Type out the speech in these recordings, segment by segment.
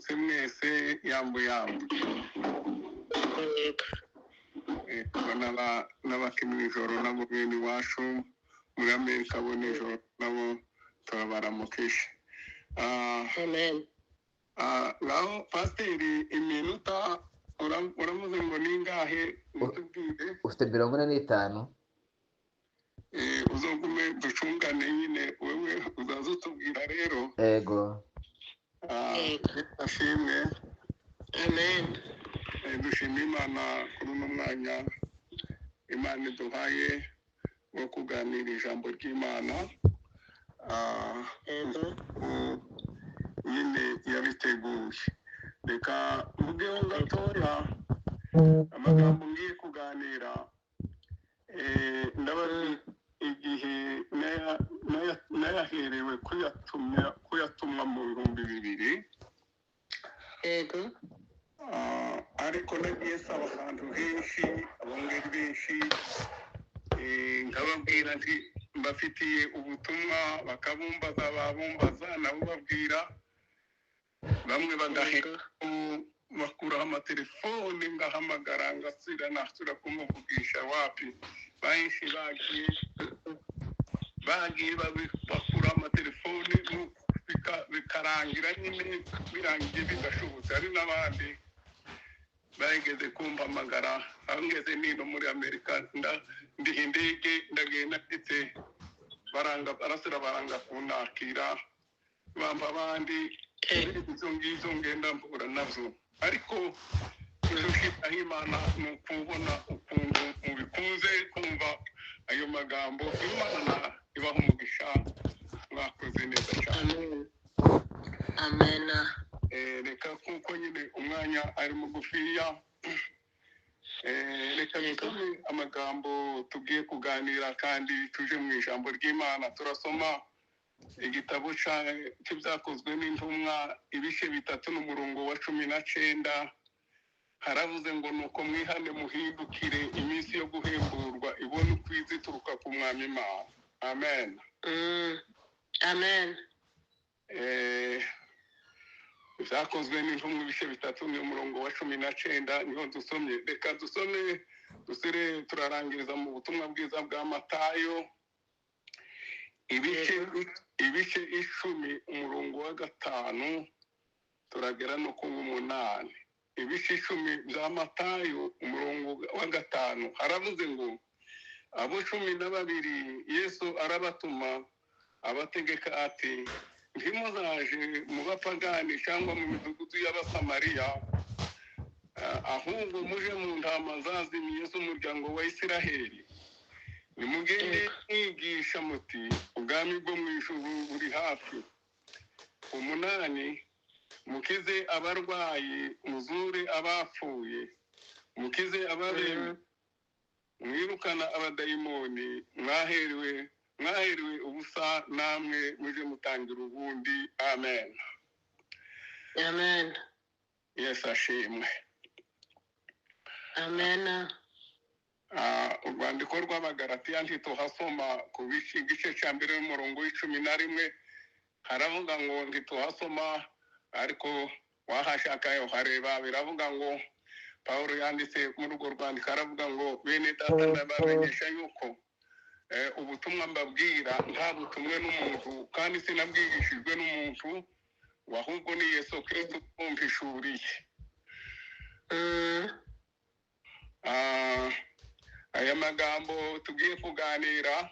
Mwaramutse mwese, yambu yambu. Yego. N'abaki mu ijoro nabo, bene iwacu muri Amerika bo nijoro nabo turabaramukije. Amen. Ngaho pasiteri, iminota uravuze ngo ningahe? Mutubwire. Ufite 45. Uzogume ducungane nyine, wewe uzaza utubwira rero. Ego. Yego. Ashimwe. Amen. Dushima Imana kuri uno mwanya Imana iduhaye wo kuganira ijambo ry'Imana. Yego. Nyine yabiteguye. Reka mvugeho gatoya amagambo ngiye kuganira. Ndabaza igihe nayaherewe kuyatumwa mu 2000. Yego. Ariko nagiye nsaba ahantu henshi, abungeri benshi, nkababwira nti mbafitiye ubutumwa, bakabumbaza, babumbaza nabo babwira bamwe bagahera bakuraho amatelefone, ngahamagara ngasubira nasubira kumuvugisha wapi. Benshi bagiye bakura amatelefone, bikarangira nyine birangiye bidashobotse. Hari n'abandi bageze kumpamagara aho ngeze nino muri Amerika, ndiha indege ndagenda, ndetse baranga, barasira baranga kunakira, bampa abandi. Izo ngizo ngenda mpura nazo, ariko icyo nshimiraho Imana ni ukubona ukuntu mubikunze kumva ayo magambo. Imana ibaha umugisha, mwakoze neza cyane. Amen, amen. Reka kuko nyine umwanya ari mugufiya, reka dusome amagambo tugiye kuganira kandi tuje mu ijambo ry'Imana. Turasoma igitabo cy'Ibyakozwe n'Intumwa, ibice 3 n'umurongo wa 19. Haravuze ngo: "Nuko mwihane muhindukire, iminsi yo guhemburwa ibone uko iza ituruka ku Mwami Imana." Amen. Amen. Byakozwe n'Intumwa, ibice 3 n'umurongo wa 19 niho dusomye. Reka dusome dusire, turarangiriza mu Butumwa Bwiza bwa Matayo, ibice 10, umurongo wa 5 turagera no ku 8. Ibice 10 bya Matayo, umurongo wa 5, haravuze ngo: "Abo 12 Yesu arabatuma, abategeka ati: 'Ntimuzaje mu bapagani cyangwa mu midugudu y'Abasamariya, ahubwo muje mu ntama zazimiye z'umuryango wa Isiraheli. Nimugende mwigisha muti: Ubwami bwo mu ijuru buri hafi.' 8, mukize abarwayi, muzure abapfuye, mukize ababembe, mwirukana abadayimoni. Mwaherewe ubusa, namwe muje mutangira ubundi.' Amen." Amen. Yesu ashimwe. Amen. Urwandiko rw'Abagaratiya ntituhasoma ku bice, igice cya mbere n'umurongo wa 11, haravuga ngo, ntituhasoma ariko wahashaka uhareba, biravuga ngo, Pawulo yanditse muri urwo rwandiko aravuga ngo: 'Bene data, ndabamenyesha yuko ubutumwa mbabwira nta butumwe n'umuntu, kandi sinabwigishijwe n'umuntu, ahubwo ni Yesu Kristo ubumpishuriye.'" Aya magambo tugiye kuganira,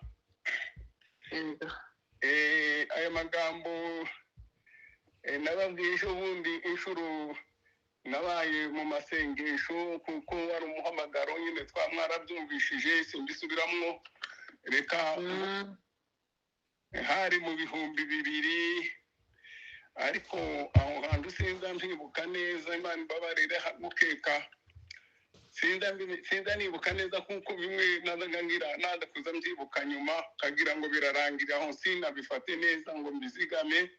aya magambo nababwiye ejo bundi inshuro nabaye mu masengesho, kuko wari umuhamagaro nyine twa mwarabyumvishije, simbisubiramwo. Reka hari mu 2000, ariko aho hantu sinza mpibuka neza, Imana imbabarire gukeka, sinza nibuka neza, kuko bimwe nazaga ngira naza kuza mbyibuka nyuma kagira ngo birarangira aho, sinabifate neza ngo mbizigame.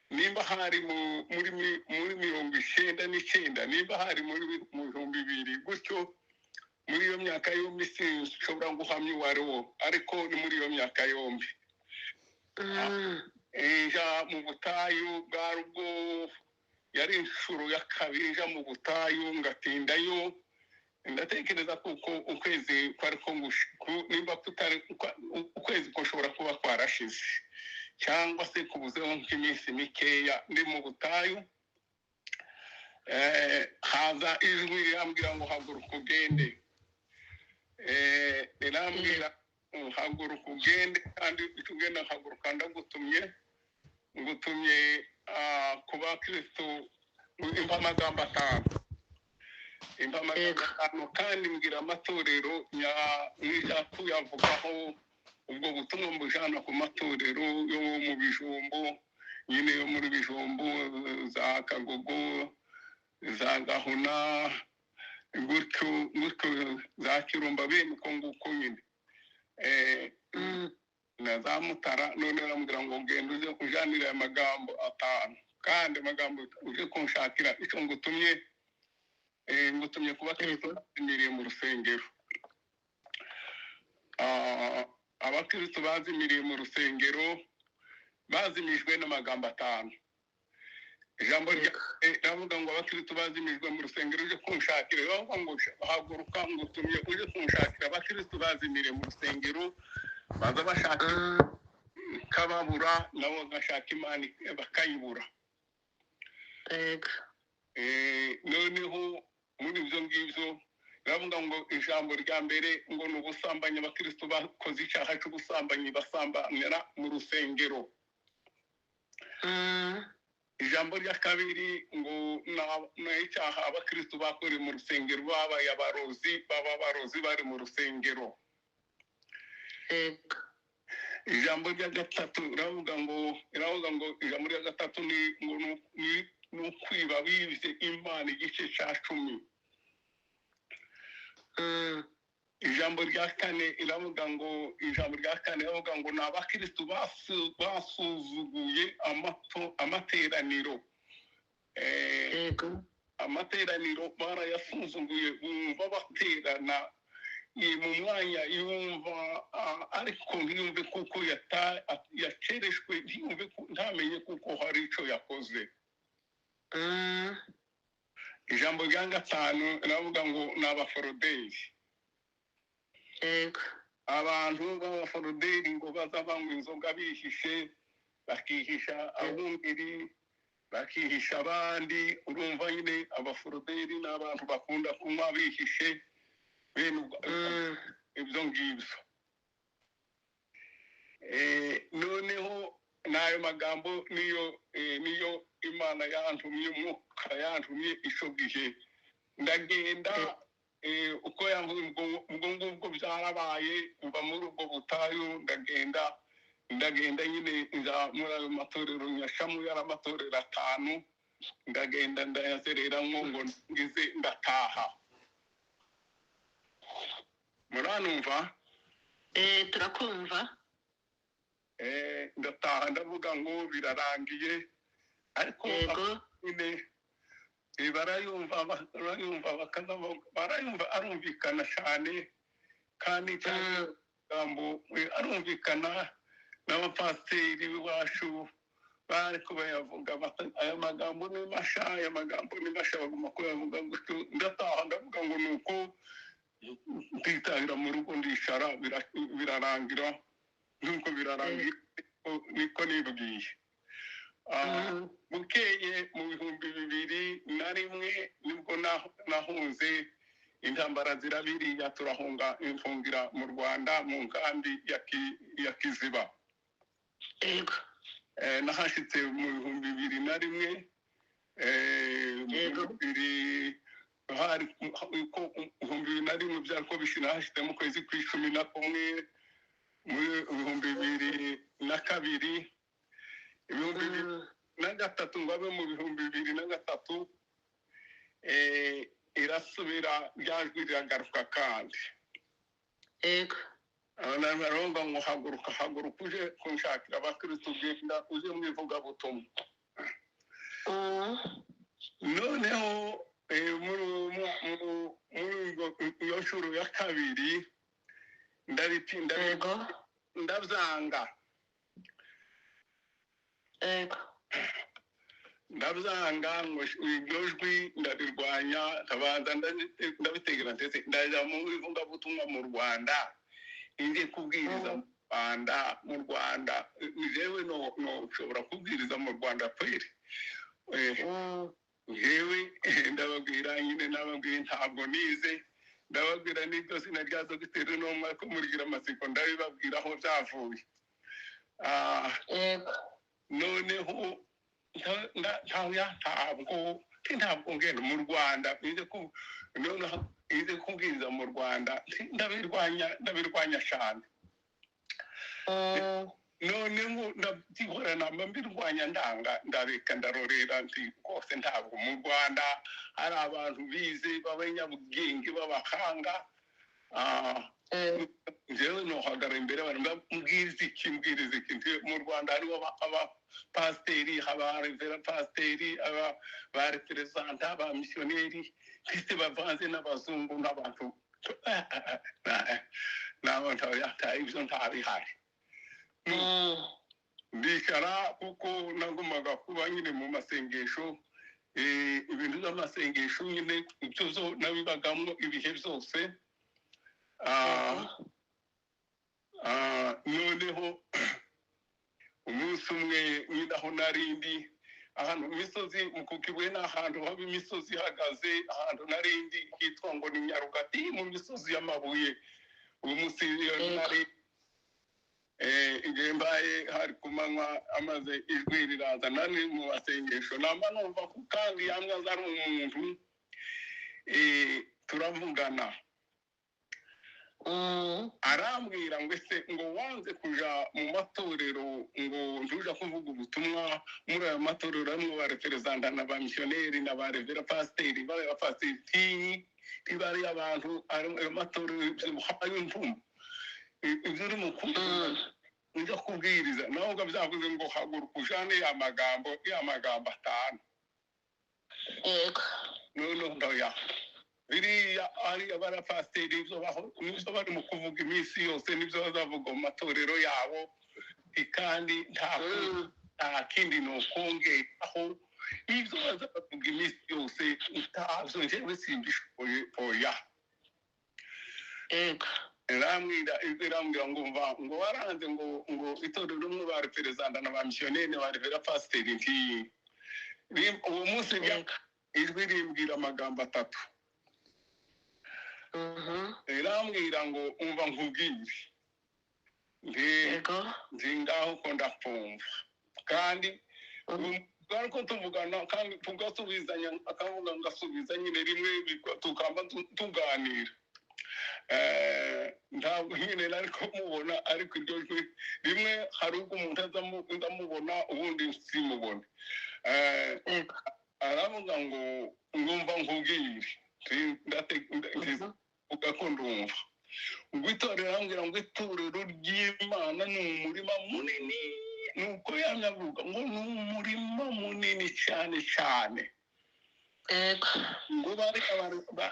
Nimba hari muri 99, nimba hari mu 2000 gutyo, muri iyo myaka yombi sinshobora guhamya uwo ari wo, ariko ni muri iyo myaka yombi. Nja mu butayu bwari ubwo. Yari inshuro ya kabiri nja mu butayu, ngatindayo. Ndatekereza kuko ukwezi kwari ko nimba kutari ukwezi kushobora kuba kwarashize cyangwa se kubuzeho nk'iminsi mikeya ndi mu butayu. Haza ijwi rirambwira ngo haguruka ugende. Rirambwira ngo haguruka ugende, kandi icyo ugenda haguruka, ndagutumye, ngutumye ku bakristo. Impa amagambo atanu, impa amagambo atanu, kandi mbwira amatorero nija kuyavugaho ubwo butumwa, mbujana ku matorero yo mu Bijombo nyine, yo muri Bijombo, za Kagogo, za Gahuna, gutyo gutyo, za Kirumba, bene uko nguko nyine, na za Mutara. None aramubwira ngo genda uje ujanire aya magambo atanu, kandi amagambo uje kunshakira icyo ngutumye, ngutumye kuba Kristo bazimiriye mu rusengero. Abakristo bazimiriye mu rusengero bazimijwe n'amagambo atanu. Ijambo rya riravuga ngo abakristo bazimijwe mu rusengero, uje kunshakira. Riravuga ngo haguruka, ngutumye uje kunshakira abakristo bazimiriye mu rusengero, baza bashaka ikababura, nabo bagashaka Imana bakayibura. Noneho muri ibyo ngibyo biravuga ngo ijambo rya mbere ngo ni ubusambanyi. Abakristo bakoze icyaha cy'ubusambanyi, basambanira mu rusengero. Ijambo rya kabiri ngo ni icyaha abakristo bakoreye mu rusengero, babaye abarozi, baba abarozi bari mu rusengero. Ijambo rya gatatu riravuga ngo ijambo rya gatatu ni ngo ni ukwiba, bibye Imana igice cya 10. Ijambo rya kane iravuga ngo, ijambo rya kane iravuga ngo ni abakristo basuzuguye amateraniro. Amateraniro barayasuzuguye, bumva baterana mu mwanya yumva, ariko ntiyumve kuko yacereshwe, ntiyumve ntamenye kuko hari icyo yakoze. Ijambo rya gatanu riravuga ngo ni abaforoderi. Abantu b'abaforoderi ngo baza banywa inzoga bihishe, bakihisha abungeri, bakihisha abandi. Urumva nyine abaforoderi ni abantu bakunda kunywa bihishe, bene ibyo ngibyo. Noneho n'ayo magambo niyo Imana yantumye, Umwuka yantumye ico gihe. Ndagenda, uko yavuze, ubwo ngubwo byarabaye. Mva muri ubwo butayu, ndagenda, ndagenda nyine, nza muri ayo matorero nyashamu, yari amatorero atanu. Ndagenda ndayazereramo ngo ngize ndataha. Muranumva? Turakumva. Ndataha, ndavuga ngo birarangiye, ariko nyine barayumva, barayumva, bakaza barayumva, arumvikana cyane kandi cyane. Amagambo arumvikana, n'abapasiteri b'iwacu bariko bayavuga, aya magambo ni masha, aya magambo ni masha, baguma kuyavuga gutyo. Ndataha, ndavuga ngo ni uko nditahira mu rugo, ndicara, birarangira nuko birarangira, niko nibwiye. Bukeye mu 2001 nibwo nahunze intambara zirabiriya, turahunga, imfungira mu Rwanda mu nkambi ya Kiziba. Nahashitse mu 2001, mu bibiri hari uko 2001 byari ko bishira, nahashitse mu kwezi kw'11 muri 2002, 2003, ngo abe mu 2003, irasubira, rya jwi riragaruka kandi. Baravuga ngo haguruka, haguruka uje kunshakira abakristo, ugenda uje mu ivugabutumwa. Noneho muri iyo nshuro ya kabiri ndabitinda, ndabyanga. Ndabyanga ngo iryo jwi ndarirwanya, ndabanza ndabitegera, ndetse ndajya mu ivugabutumwa mu Rwanda, njye kubwiriza mu Rwanda. Mu Rwanda jewe no nshobora kubwiriza mu Rwanda kweri? Ngewe ndababwira nyine, nababwiye ntabwo nize, ndababwira n'iryo zina rya dogiteri n'umwaka murigira amatsiko, ndabibabwira aho byavuye. Yego. Noneho ntabwo ngenda mu Rwanda, noneho nze kubwiriza mu Rwanda, ndabirwanya, ndabirwanya cyane. Noneho ndabyihora, namba mbirwanya, ndanga, ndareka, ndarorera, nti rwose ntabwo mu Rwanda hari abantu bize b'abanyabwenge b'abahanga. Njyewe nohagarara imbere y'abantu mbwiriza iki, mbwiriza iki? Mu Rwanda hariho abapasiteri, abarevera pasiteri, ba reperezanta, ba misiyoneri, ndetse bavanze n'abazungu n'abantu n'abantu, ibyo ntabihari. Ndicara kuko nagumaga kuba nyine mu masengesho, ibintu by'amasengesho nyine ibyo zo nabibagamo ibihe byose. Noneho umunsi umwe nyine aho narindi ahantu mu misozi, mu Kibuye ni ahantu haba imisozi ihagaze, ahantu narindi hitwa ngo ni Nyarugati, mu misozi y'amabuye. Uwo munsi iyo nari igihe mbaye hari ku manywa, amaze ijwi riraza, nari mu masengesho, namba numva ko kandi yamwe aza ari umuntu, turavugana. Arambwira ngo: "Ese ngo wanze kuja mu matorero, ngo ntuja kuvuga ubutumwa muri ayo matorero amwe ba reperezanta na ba misiyoneri na ba revera pasiteri, ba pasiteri, ntibari abantu ayo matorero habaye imvumo, ibyo urimo kuvuga njya kubwiriza nawe ubwo byavuze ngo haguruka ujane ya magambo 5." Yego. Noneho ndoya biriya ariya barapasiteri, ibyo nibyo barimo kuvuga iminsi yose, nibyo bazavuga mu matorero yabo, kandi nta nta kindi ni ukongeraho, ibyo bazavuga iminsi yose ntabyo njyewe simbishoboye, oya. Yego. Irambwira ngo mva ngo waranze ngo itorero rimwe ba reperezanta na ba misiyoneri na ba revera pasiteri, nti uwo munsi ijwi rimbwira amagambo 3. Irambwira ngo: "Umva nkubwire." Nti nti ngaho ko ndakumva. Kandi ariko tuvugana kandi tugasubizanya, akavuga ngasubiza nyine rimwe, tukaba tuganira. Ntabwo nyine nari kumubona, ariko iryo jwi rimwe hari ubwo umuntu ndamubona, ubundi simubone. Aravuga ngo: "Ngumva nkubwire." Uvuga ko ndumva ngo itorero, arambwira ngo itorero ry'Imana ni umurima munini, nuko yamye avuga ngo ni umurima munini cyane cyane. Ngo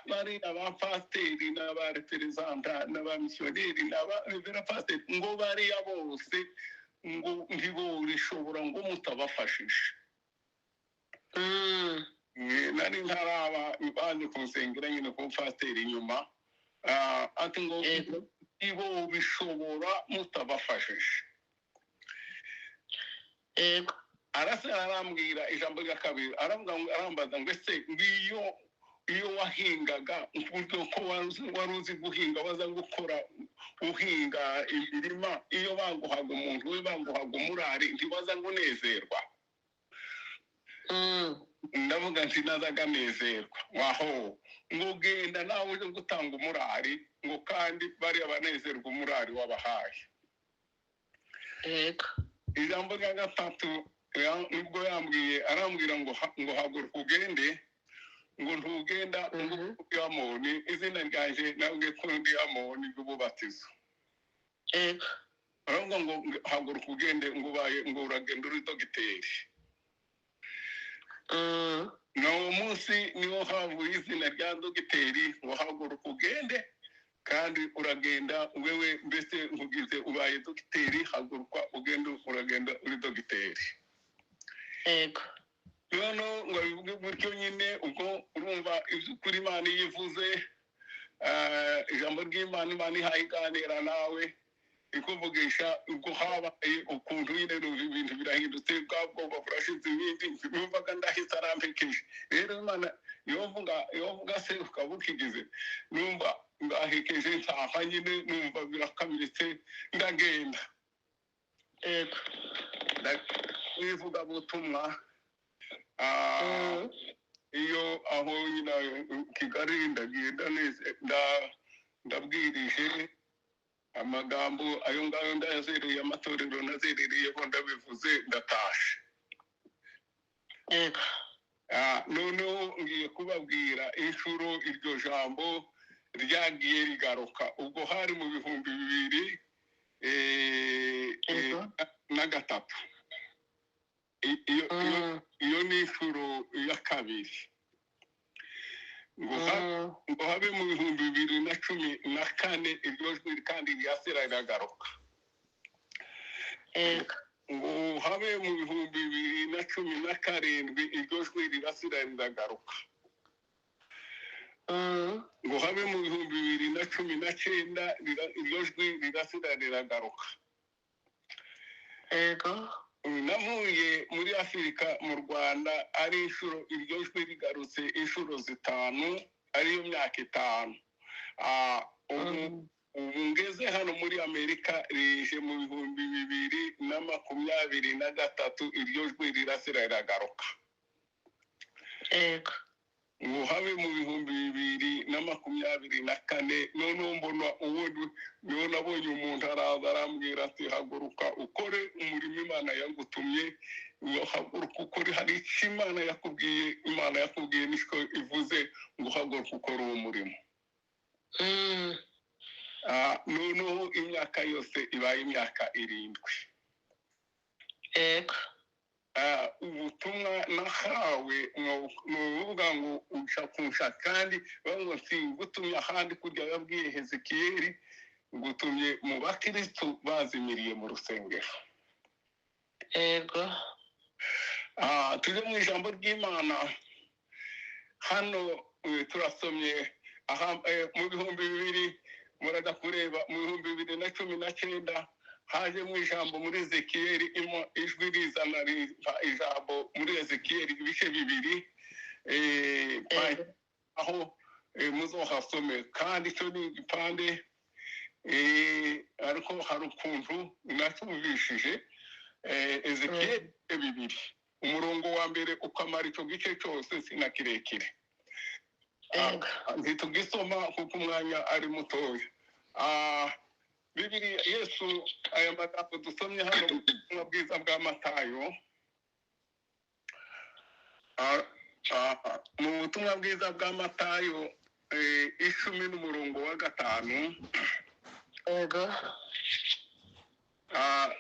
bari abapasiteri n'abareperezanta n'abamisiyoneri n'abarevera pasiteri, ngo bariya bose ngo ntiborishobora ngo mutabafashije. Nari ntaraba baje kunsengera nyine ku pasiteri inyuma. Ati ngo ntibobishobora mutabafashije. Arasa arambwira ijambo rya kabiri, aravuga ngo, arambaza ngo: "Ese ngiyo iyo wahingaga, uburyo ko wari uzi guhinga, waza gukora uhinga imirima, iyo baguhaga umuntu we, baguhaga umurari, ntiwaza kunezerwa?" Ndavuga nti nazaga nezerwa. Waho ngo genda nawe uje gutanga umurari, ngo kandi bariya banezerwa umurari wabahaye. Ijambo rya gatatu nibwo yambwiye, arambwira ngo ngo haguruka ugende, ngo ntugenda ngo Amoni, izina ryanjye nabwiye ko ndi Amoni ry'ububatizo. Aravuga ngo haguruka ugende, ngo ubaye, ngo uragenda uri dogiteri. N'uwo munsi niwo havuye izina rya dogiteri, ngo haguruka ugende kandi uragenda wewe, mbese nkugize ubaye dogiteri, haguruka ugende, uragenda uri dogiteri. Noneho ngo abivuge gutyo nyine, ubwo urumva iby'ukuri Imana iyo ivuze, ijambo ry'Imana, Imana ihaye iganira nawe ikuvugisha, ubwo habaye ukuntu nyine numva ibintu birahindutse, bwa bwoba burashize, ibindi numvaga ndahise arampekeje. Rero Imana iyo mvuga se ukaba ukigize, numva ndahekeje ntaha nyine, numva birakamiritse, ndagenda. Yego. Ivugabutumwa iyo aho nyine Kigali, ndagenda ndabwirije amagambo ayo ngayo, ndayazereye amatorero nazerereye, ndabivuze, ndatashe. Yego. Noneho ngiye kubabwira inshuro iryo jambo ryagiye rigaruka. Ubwo hari mu 2003. Iyo ni inshuro ya kabiri. Ngo habe mu 2014, iryo jwi kandi ryasira riragaruka. Ngo habe mu 2017, iryo jwi rirasira riragaruka. Ngo habe mu 2019, iryo jwi rirasira riragaruka. Navuye muri Afurika mu Rwanda ari inshuro iryo jwi rigarutse inshuro 5, ariyo myaka 5. Ubu ngeze hano muri Amerika, rije mu 2023, iryo jwi rirasira riragaruka. Ngo habe mu 2024, noneho mbona ubundi niho nabonye umuntu araza arambwira ati: "Haguruka ukore umurimo Imana yagutumye, haguruka ukore, hari icyo Imana yakubwiye, Imana yakubwiye niko ivuze ngo haguruka ukore uwo murimo." Noneho imyaka yose ibaye imyaka 7. Ubutumwa nahawe ni ukuvuga ngo uca kunsha, kandi bavuga singutumye ahandi kurya yabwiye Hezekiyeli, ngutumye mu bakristo bazimiriye mu rusengero. Tujye mu ijambo ry'Imana hano, turasomye aha, mu 2000, murajya kureba mu 2019 haje mu ijambo muri Ezekiyeli, ijwi rizana riva ijambo muri Ezekiyeli ibice 2, aho muzohasome, kandi icyo ni igipande, ariko hari ukuntu nacyumvishije. Ezekiyeli 2, umurongo wa mbere ukamara icyo gice cyose, sina kirekire. Ntitugisoma kuko umwanya ari mutoya. Bibiliya, Yesu, aya magambo dusomye hano mu butumwa bwiza bwa Matayo, mu butumwa bwiza bwa Matayo, 10 n'umurongo wa 5.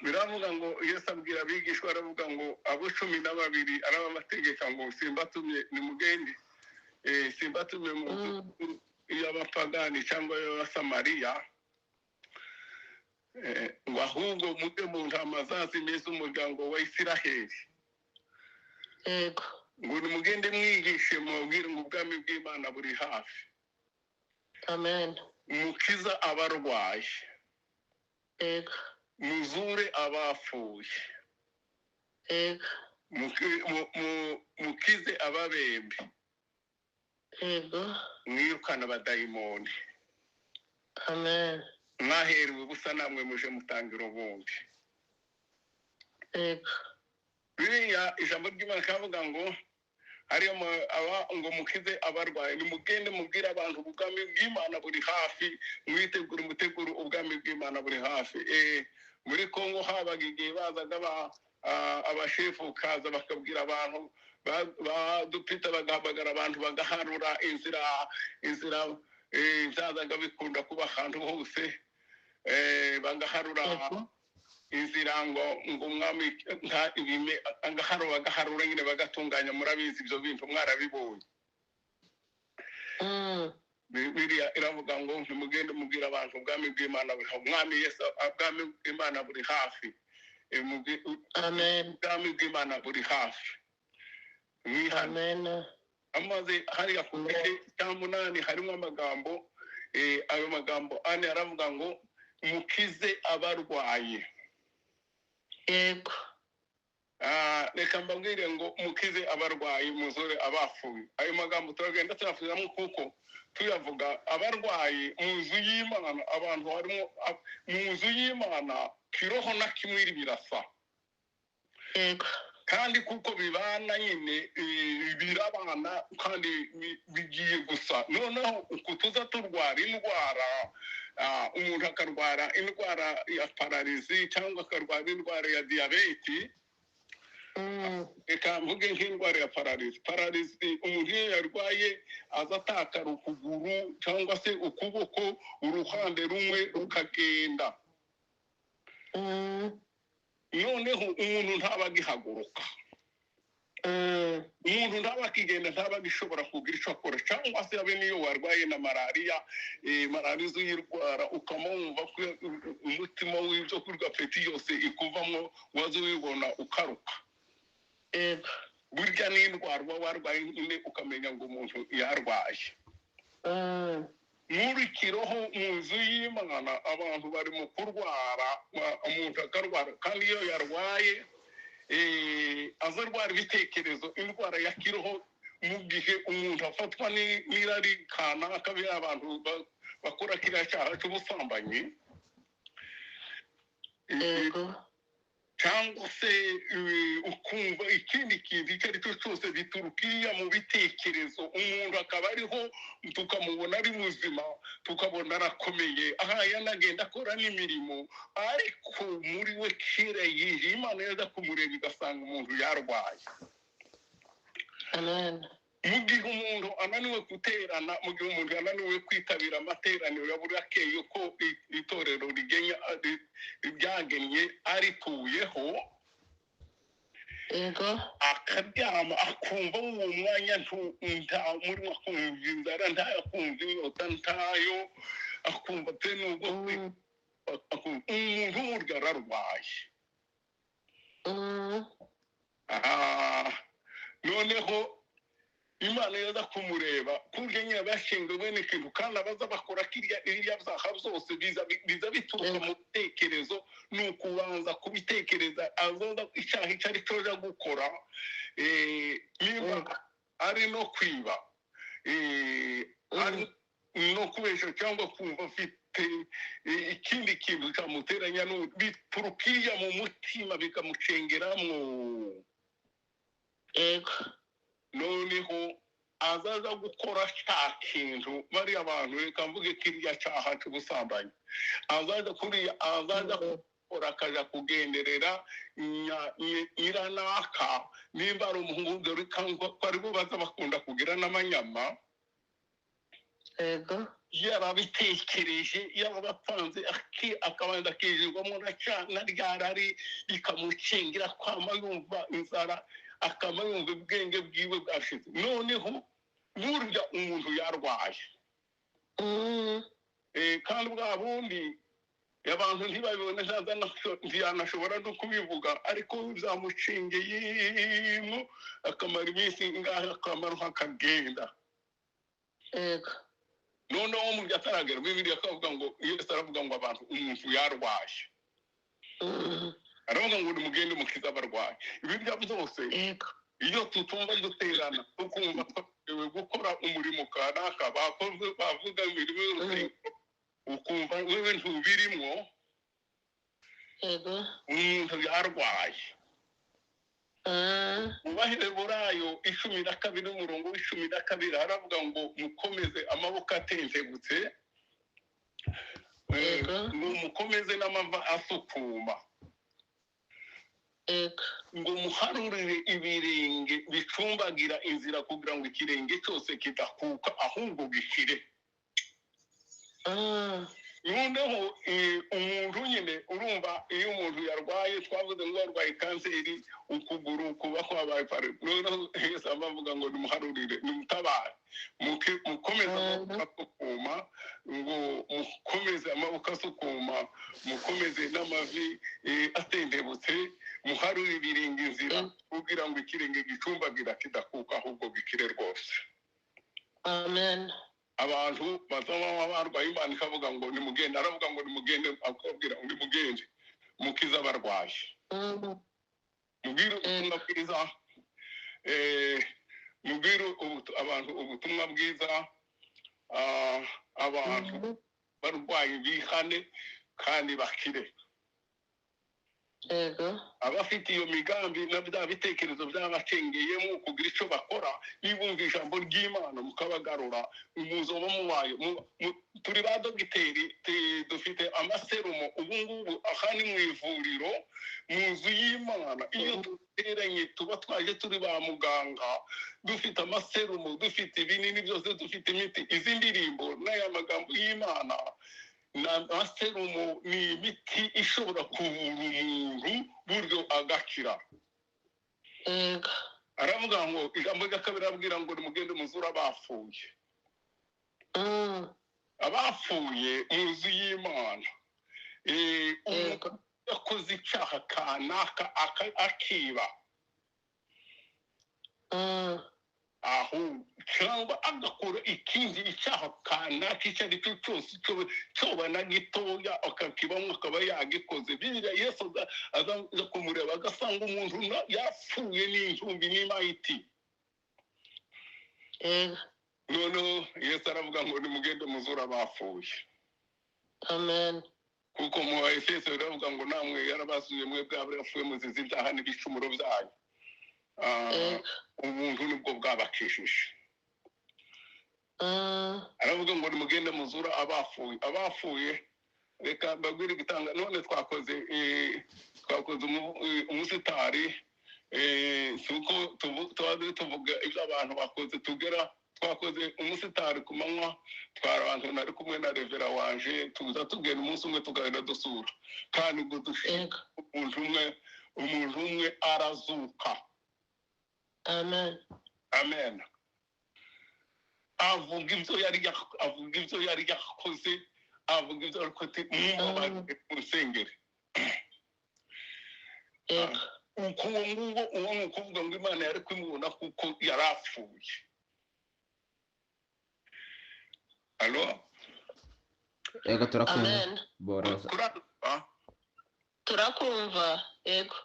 Biravuga ngo Yesu abwira abigishwa, aravuga ngo abo 12 arabategeka ngo: "Simbatumye, nimugende, simbatumye mu y'abapagani cyangwa y'abasamariya, ngo ahubwo mujye mu ntama zazimiye z'umuryango wa Isiraheli." Ngo nimugende mwigishe, mubabwire ngo ubwami bw'Imana buri hafi. Amen. Mukiza abarwayi. Muzure abapfuye. Mukize ababembe. Mwirukana abadayimoni. Amen. Mwaherewe ubusa, namwe muje mutangira ubundi. Biriya ijambo ry'Imana kavuga ngo hariyo aba ngo mukize abarwayi, nimugende mubwire abantu ubwami bw'Imana buri hafi, mwitegure, mutegure, ubwami bw'Imana buri hafi. Muri Kongo habaga igihe bazaga abashefu kaza bakabwira abantu badupita, bagahamagara abantu bagaharura inzira, inzira byazaga bikunda kuba ahantu hose, bagaharura inzira ngo umwami nta ibime, agaharura, bagaharura nyine, bagatunganya. Murabizi ibyo bintu, mwarabibonye. Bibiliya iravuga ngo ntimugende mubwire abantu ubwami bw'Imana buri, umwami Yesu, ubwami bw'Imana buri hafi. Amen. Ubwami bw'Imana buri hafi. Mwihane. Amen. Amaze hariya ku gice cya 8 harimo amagambo, ayo magambo 4 aravuga ngo mukize abarwaye. Yego. Reka mbabwire ngo mukize abarwayi, muzure abapfuye. Ayo magambo turagenda tuyasubiramo kuko tuyavuga abarwayi mu nzu y'Imana, abantu harimo mu nzu y'Imana kiroho na kimwiri birasa. Yego. Kandi kuko bibana nyine, birabana kandi bigiye gusa. Noneho uku tuza turwara indwara, umuntu akarwara indwara ya pararizi cyangwa akarwara indwara ya diyabeti. Reka mvuge nk'indwara ya pararizi. Pararizi umuntu iyo yarwaye aza atakara ukuguru cyangwa se ukuboko, uruhande rumwe rukagenda. Noneho umuntu ntaba agihaguruka, umuntu ntaba akigenda, ntaba agishobora kugira icyo akora. Cyangwa se abe niyo warwaye na malariya, malariya uyirwara ukamwumva ko umutima w'ibyo kurya peti yose ikuvamo, waza uyibona ukaruka. Yego. Burya n'indwara uba warwaye nyine ukamenya ngo umuntu yarwaye. Muri kiroho mu nzu y'Imana abantu bari mu kurwara, umuntu akarwara, kandi iyo yarwaye aza arwara ibitekerezo, indwara ya kiroho. Mu gihe umuntu afatwa n'irari kanaka, biriya abantu bakora kiriya cyaha cy'ubusambanyi, Yego. cyangwa se ukumva ikindi kintu icyo ari cyo cyose bituruka iriya mu bitekerezo, umuntu akaba ariho tukamubona ari muzima, tukabona arakomeye, aha yanagenda akora n'imirimo, ariko muri we kera yije Imana yaza kumureba igasanga umuntu yarwaye. Amen. Mu gihe umuntu ananiwe guterana, mu gihe umuntu yananiwe kwitabira amateraniro ya buri akeye ko itorero rigenya ryagennye arituyeho, Yego. akaryama akumva uwo mwanya nta murimo, akumva inzara ntayo, akumva inyota ntayo, akumva pe nubwo akumva umuntu burya ararwaye. Noneho Imana yaza kumureba kurya nyine bashinzwe n'ikintu, kandi abaza bakora kirya iriya byaha byose biza bituruka mu bitekerezo. Ni ukubanza kubitekereza azoza icyaha icyo ari cyo aja gukora, niba ari no kwiba, ari no kubesha cyangwa kumva afite ikindi kintu cyamuteranya, bituruka iriya mu mutima bikamucengeramo. Yego. Noneho azaza gukora cya kintu bariya bantu, reka mvuge kiriya cyaha cy'ubusambanyi, azaza kuriya azaza gukora akaja kugenderera nyiranaka, nimba ari umuhungu, dore ko aribo baza bakunda kugira n'amanyama. Yego. Yarabitekereje, yarabapanze, akabanza akijirwamo na rya rari rikamucengera, kwama yumva inzara, akaba yumva ubwenge bwiwe bwashize. Noneho burya umuntu yarwaye. Kandi bwa bundi abantu ntibabibone, ntiyanashobora no kubivuga, ariko byamucengeyemo akamara iminsi ingahe, akamara akagenda. Yego. Noneho mu byo ataragera, Bibiliya akavuga ngo Yesu aravuga ngo abantu umuntu yarwaye. Aravuga ngo nimugende mukize abarwayi. Ibirya byose, Yego. iyo tutumva duterana, tukumva twemerewe gukora umurimo kanaka, bakoze bavuga imirimo y'urusengero, ukumva wewe ntubirimo. Yego. Umuntu yarwaye. Mu Baheburayo 12 umurongo wa 12 haravuga ngo mukomeze amaboko atentebutse, Yego. ngo mukomeze n'amava asukuma, Yego. ngo muharurire ibirenge bicumbagira inzira, kugira ngo ikirenge cyose kidakuka ahubwo gikire. Noneho umuntu nyine urumva iyo umuntu yarwaye, twavuze ngo yarwaye kanseri, ukuguru kuba kwabaye pare. Noneho Yesu aba avuga ngo nimuharurire, nimutabare, mukomeze amaboko asukuma, ngo mukomeze amaboko asukuma, mukomeze Mukomeze n'amavi atendebutse, muharure ibirenge inzira, kugira ngo ikirenge gicumbagira kidakuka, ahubwo gikire rwose. Amen. Abantu bazaba barwaye, Imana ikavuga ngo nimugende, aravuga ngo nimugende, akababwira ngo nimugende mukize abarwayi, mubwire ubutumwa bwiza, mubwire abantu ubutumwa bwiza, abantu barwayi bihane kandi bakire. Yego. Abafite iyo migambi na bya bitekerezo byabacengeyemo kugira icyo bakora, nibumva ijambo ry'Imana mukabagarura, muzoba mubaye turi ba dogiteri, dufite amaserumo ubu ngubu. Aha ni mu ivuriro, mu nzu y'Imana. Iyo duteranye tuba twaje turi ba muganga, dufite amaserumo, dufite ibinini byose, dufite imiti. Izi ndirimbo n'aya magambo y'Imana ni amaserumo, ni imiti ishobora kuvura umuntu buryo agakira. Yego. Aravuga ngo, ijambo rya kabiri arabwira ngo nimugende muzure abapfuye. Abapfuye mu nzu y'Imana. Umuntu yakoze icyaha kanaka, akiba, aho cyangwa agakora ikindi icyaha kanaka icyo ari cyo cyose, cyoba na gitoya, akakibamo, akaba yagikoze. Bibiliya, Yesu aza kumureba agasanga umuntu yapfuye n'intumbi n'imayiti. Noneho Yesu aravuga ngo nimugende muzure abapfuye. Amen. Kuko mu Efeso biravuga ngo namwe yarabasuye mwebwe abapfuye muzize ibyaha n'ibicumuro byanyu. Ubuntu nibwo bwabakishije. Aravuga ngo nimugende muzura abapfuye. Abapfuye, reka mbabwire igitanga. None twakoze umusitari, si uko tuba tuvuga ibyo abantu bakoze. Tugera twakoze umusitari ku manywa, twara abantu, nari kumwe na revera wanje, tuza tugenda umunsi umwe, tugenda dusura, kandi ngo dushime umuntu umwe arazuka. Amen. Amen. Avuga ibyo yari yakoze, avuga ibyo ariko ati mumubabarire, munsengere. Uko uwo nguwo, uwo ni ukuvuga ngo Imana yari kumubona kuko yari apfuye. Alo? Yego, turakumva. Amen. Boroza. Kurumva? Turakumva, yego.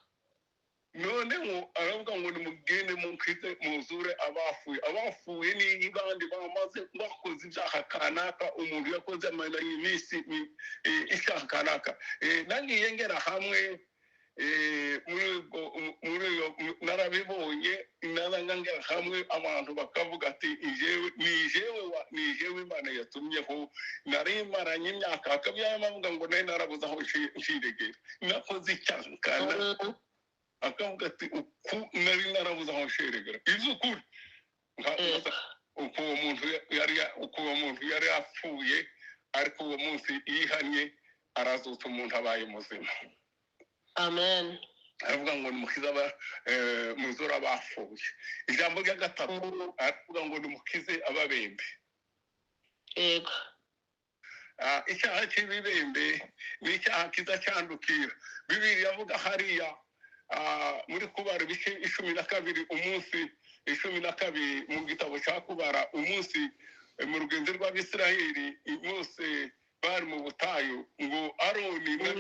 Noneho aravuga ngo nimugende mukize, muzure abapfuye. Abapfuye ni bandi bamaze bakoze ibyaha kanaka, umuntu yakoze amena iminsi icyaha kanaka. Nagiye ngera hamwe, muri iyo narabibonye, naranga ngera hamwe abantu bakavuga ati ijewe ni jewe ni jewe Imana yatumyeho, nari maranye imyaka, akaba avuga ngo nari narabuze aho nshiregera, nakoze icyaha kanaka. Akavuga ati uku nari narabuze aho nsheregera iby'ukuri. Uko uwo muntu yari yapfuye, ariko uwo munsi yihannye, arazutse, umuntu abaye muzima. Amen. Aravuga ngo nimukize muzure abapfuye. Ijambo rya gatatu, aravuga ngo nimukize ababembe. Icyaha cy'ibibembe ni icyaha kiza cyandukira. Bibiliya avuga hariya, muri Kubara ibice 12, umunsi 12 mu gitabo cya Kubara, umunsi mu rugenzi rw'Abisiraheli bose bari mu butayu, ngo Aroni na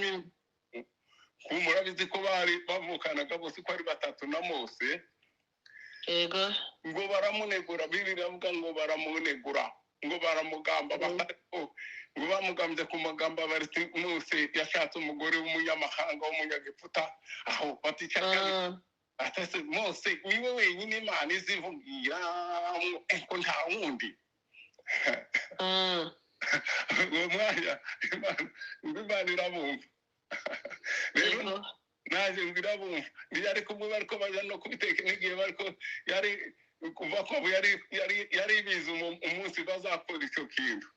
murabizi ko bari bavukanaga bose ko ari batatu na Mose. Ngo baramunegura. Bibiliya avuga ngo baramunegura, ngo baramugamba, ngo bamugambye ku magambo bati Mose yashatse umugore w'umunyamahanga w'umunyagiputa, aho bati atase Mose niwe wenyine Imana izivugira ko nta wundi. Uwo mwanya Imana irabumva rero. Naje ngo irabumva, ntiyari kumwe, bariko baja no kubiteka nk'igihe bariko yari kuva ko yari ibizi umunsi bazakora icyo kintu.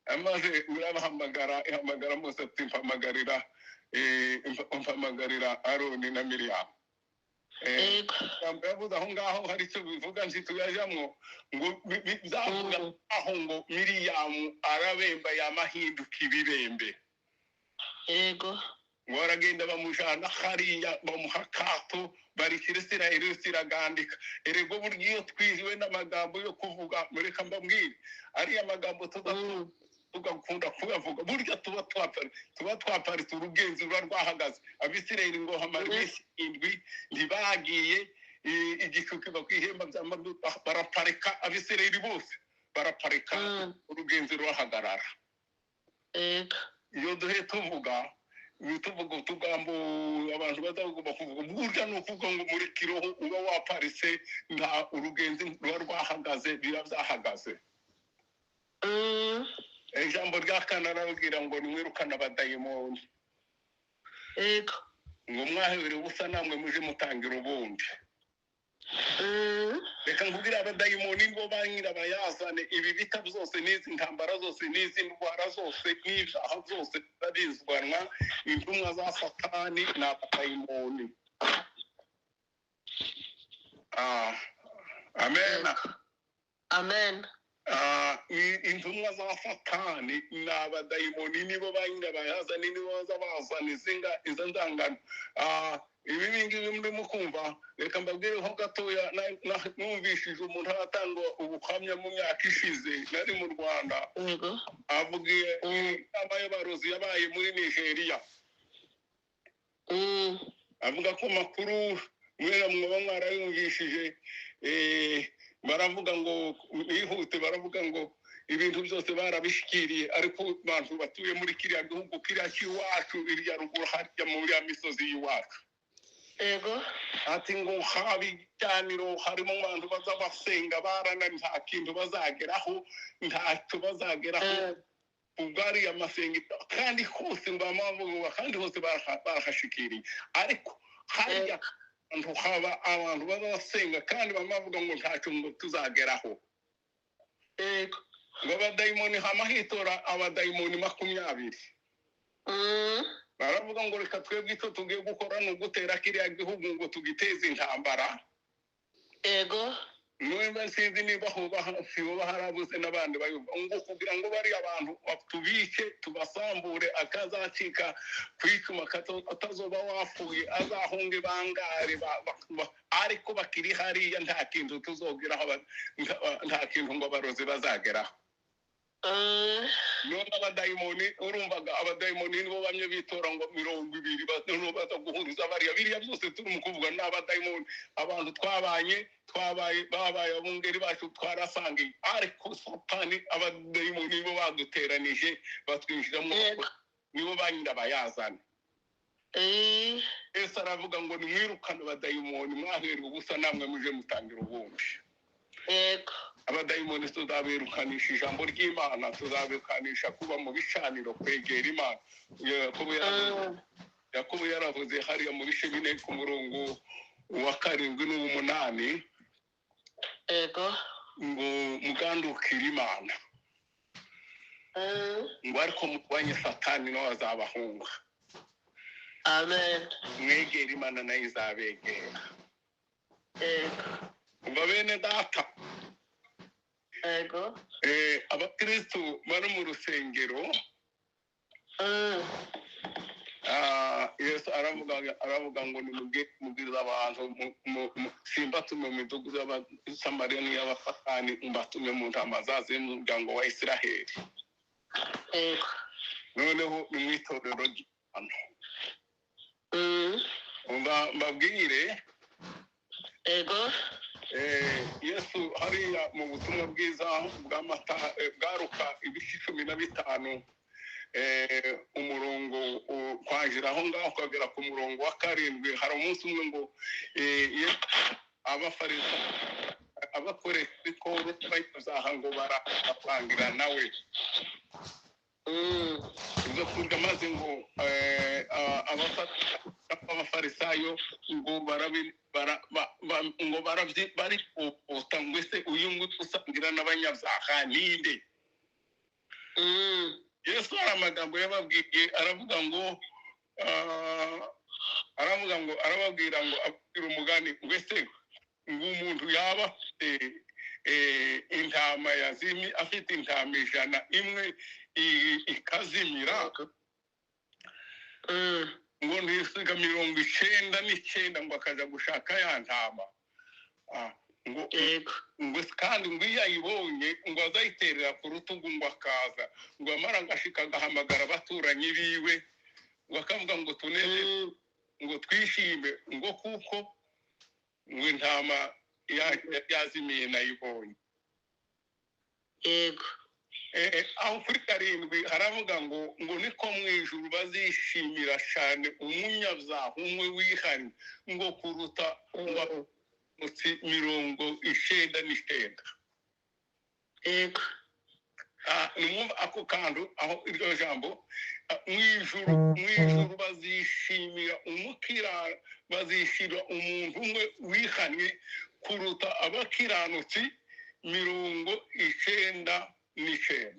Amaze irabahamagara, ihamagara Mose ati mpamagarira Aroni na Miriyamu. Yavuze aho ngaho hari icyo bivuga ntituyajamwo, ngo byavuga aho ngo Miriyamu arabemba, yamahinduka ibibembe. Yego. Ngo baragenda bamujana hariya, bamuha akato, barishyira Isirayeli yose iragandika. Erego burya iyo twiziwe n'amagambo yo kuvuga, mureka mbabwire, ariya magambo tuza tugakunda kuyavuga, burya tuba twaparitse, urugenzi ruba rwahagaze. Abisirayeli ngo hamara iminsi 7 ntibagiye, igicu kiva ku ihema, baraparika, Abisirayeli bose baraparika, urugenzi rurahagarara. Yego. Iyo duhe tuvuga utugambo abantu bazagomba kuvuga, burya ni ukuvuga ngo muri kiroho uba waparitse, nta urugenzi ruba rwahagaze, biba byahagaze. Ijambo rya kane arababwira ngo nimwirukane abadayimoni. Yego. Ngo mwahebere ubusa, namwe muje mutangira ubundi. Reka nkubwire, abadayimoni nibo ba nyirabayazane ibi bita byose, n'izi ntambara zose, n'izi ndwara zose, n'ibyaha byose bizwanwa. Intumwa za Satani ni abadayimoni. Ah, amen. Amen. Ah, intumwa za Satani ni abadayimoni, nibo ba nyirabayazane, nibo baza bazana izo nzangano. Ah, ibi ngibi murimo kumva, reka mbabwireho gatoya. Numvishije umuntu aratanga ubuhamya mu myaka ishize nari mu Rwanda. Yego. Avugiye inama y'abarozi yabaye muri Nigeria. Avuga ko makuru mwera mwaba mwarayumvishije, baravuga ngo bihute, baravuga ngo ibintu byose barabishikiriye, ariko abantu batuye muri kiriya gihugu, kiriya cy'iwacu, iriya ruguru harya muri ya misozi y'iwacu. Yego. Ati ngo haba ibiganiro, harimo abantu baza basenga barana, nta kintu bazageraho, ntacyo bazageraho. Ubwo ariya masengesho kandi hose ngo amavuga, kandi hose barahashikiriye, ariko hariya ahantu haba abantu baza basenga kandi bamavuga ngo ntacyo ngo tuzageraho. Yego. Ngo abadayimoni hama hitora abadayimoni 20. Baravuga ngo reka twebwe icyo tugiye gukora ni ugutera kiriya gihugu ngo tugiteze intambara. Yego. Niba sinzi niba hoba harabuze n'abandi bayumva, ngo kugira ngo bariya abantu tubice, tubasambure, akazacika ku icuma atazoba wapfuye azahunge bangare, ariko bakiri hariya nta kintu tuzogeraho, nta kintu ngo abarozi bazageraho. None abadayimoni, urumvaga abadayimoni nibo bamwe bitora ngo 20 baza guhuriza bariya, biriya byose turi mu kuvuga ni abadayimoni. Abantu twabanye, twabaye, babaye abungeri bacu, twarasangiye, ariko Satani, abadayimoni nibo baduteranije, batwinjiramo, nibo ba nyirabayazana. Yesu aravuga ngo nimwirukane abadayimoni, mwaherwe ubusa, namwe muje mutangira ubundi. Yego. Abadayimoni tuzabirukanisha ijambo ry'Imana, tuzabirukanisha kuba mu bicaniro, kwegera Imana. Yakobo yaravuze hariya mu bice 4 ku murongo wa 7 n'uw'umunani. Yego. Ngo mugandukire Imana. Ngo ariko murwanye Satani nawe azabahunga. Amen. Mwegere Imana nayo izabegera. Yego. Umva bene data. Yego. Abakristu bari mu rusengero. Yesu aravuga ngo nimubwirize abantu, simbatume mu midugudu y'Abasamariya n'iy'Abafatani, mbatume mu ntama zazo y'umuryango wa Isiraheli. Yego. Noneho ni mu itorero ry'Imana. Mbabwire. Yego. Yesu hariya mu butumwa bwiza bwa Mata, bwa Luka ibice 15, umurongo kwajira aho ngaho ukagera ku murongo wa 7, hari umunsi umwe ngo Abafarisayo abakoresha ikoro bazaha ngo barapangira nawe ibyo kurya, maze ngo Abafarisayo ngo ngo barikuta ngo ese uyu nguyu usangira n'abanyabyaha ninde? Yesu hari amagambo yababwiye, aravuga ngo arababwira ngo ababwira umugani ngo ese ngo umuntu yaba afite intama yazimye, afite intama 100, imwe ikazimira, Ngo 99 ngo akaja gushaka ya ntama. Ngo Yego. Ngo kandi ngo iyo ayibonye ngo azayiterera ku rutugu, ngo akaza, ngo amara agashika agahamagara abaturanyi biwe, ngo akavuga ngo tuneze, ngo twishime, ngo kuko ngo intama yazimiye nayibonye. Yego. Aho kuri 7 haravuga ngo niko mu ijuru bazishimira cyane umunyabyaha umwe wihannye, ngo kuruta 99. Yego. Nimwumva ako kantu aho iryo jambo, mu ijuru bazishimira umukira bazishimira umuntu umwe wihannye kuruta abakiranutsi 99.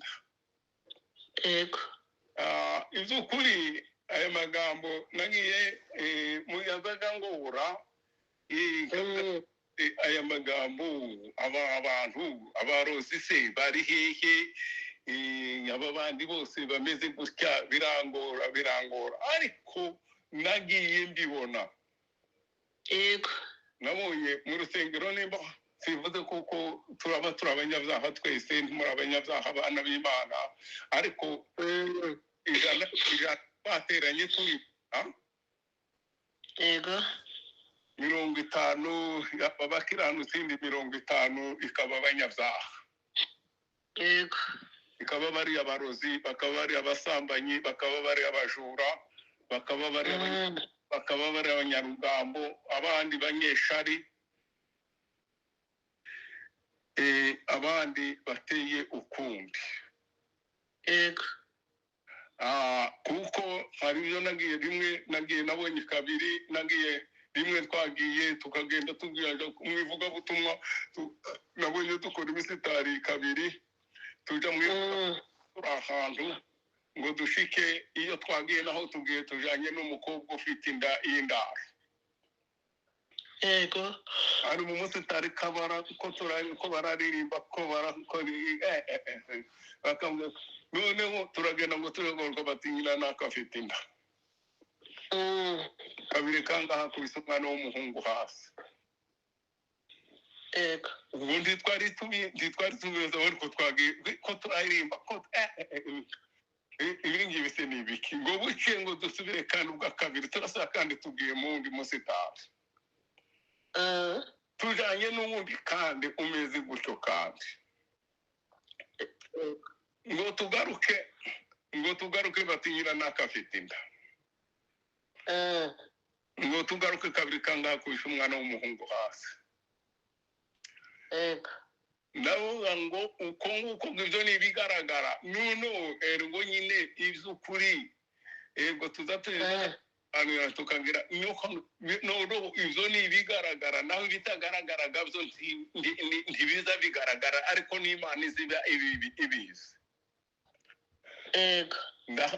Yego. Iby'ukuri aya magambo nagiye muyazaga ngora, aya magambo, aba abantu abarozi se bari hehe? Aba bandi bose bameze gutya, birangora, birangora, ariko nagiye mbibona. Yego. Nabonye mu rusengero, nimba sivuze kuko turaba turi abanyabyaha twese, ntimuri abanyabyaha abana b'Imana, ariko 100% bateranye turi Yego. 50 abakiranutsi, indi 50 ikaba abanyabyaha. Yego. Ikaba bari abarozi, bakaba bari abasambanyi, bakaba bari abajura, bakaba bari abanyarugambo, abandi banyeshari, abandi bateye ukundi. Yego. Kuko hari ibyo nagiye rimwe, nagiye nabonye kabiri, nagiye rimwe twagiye tukagenda tubwira mu ivugabutumwa, nabonye dukora imisitari kabiri, tuja mu turi ahantu ngo dushike iyo twagiye naho tugiye tujanye n'umukobwa ufite inda y'indaro. Yego. Ari mu musitari kabara ko turari ko bararirimba ko barakora, bakavuga noneho turagenda ngo turagorwa, bati nyina nako afite inda. Kabiri kangaha akubise umwana w'umuhungu hasi. Yego. Ubu ntitwari tubizi ariko twagiye ko turaririmba ko ibi ngibi se ni ibiki? Ngo buke ngo dusubire kandi ubwa kabiri turasaba kandi tugiye mu wundi musitari, tujanye n'uwundi kandi umeze gutyo, kandi ngo tugaruke bati nyina nako afite inda. Ngo tugaruke kabiri kangaha akubise umwana w'umuhungu hasi. Yego. Ndavuga ngo uko nguko ngo ibyo ni ibigaragara, noneho ergo nyine iby'ukuri ego tuza tuganira tukagira noneho ibyo ni ibigaragara, naho ibitagaragaraga byo ntibiza bigaragara, ariko n'Imana iziba ibizi. Yego.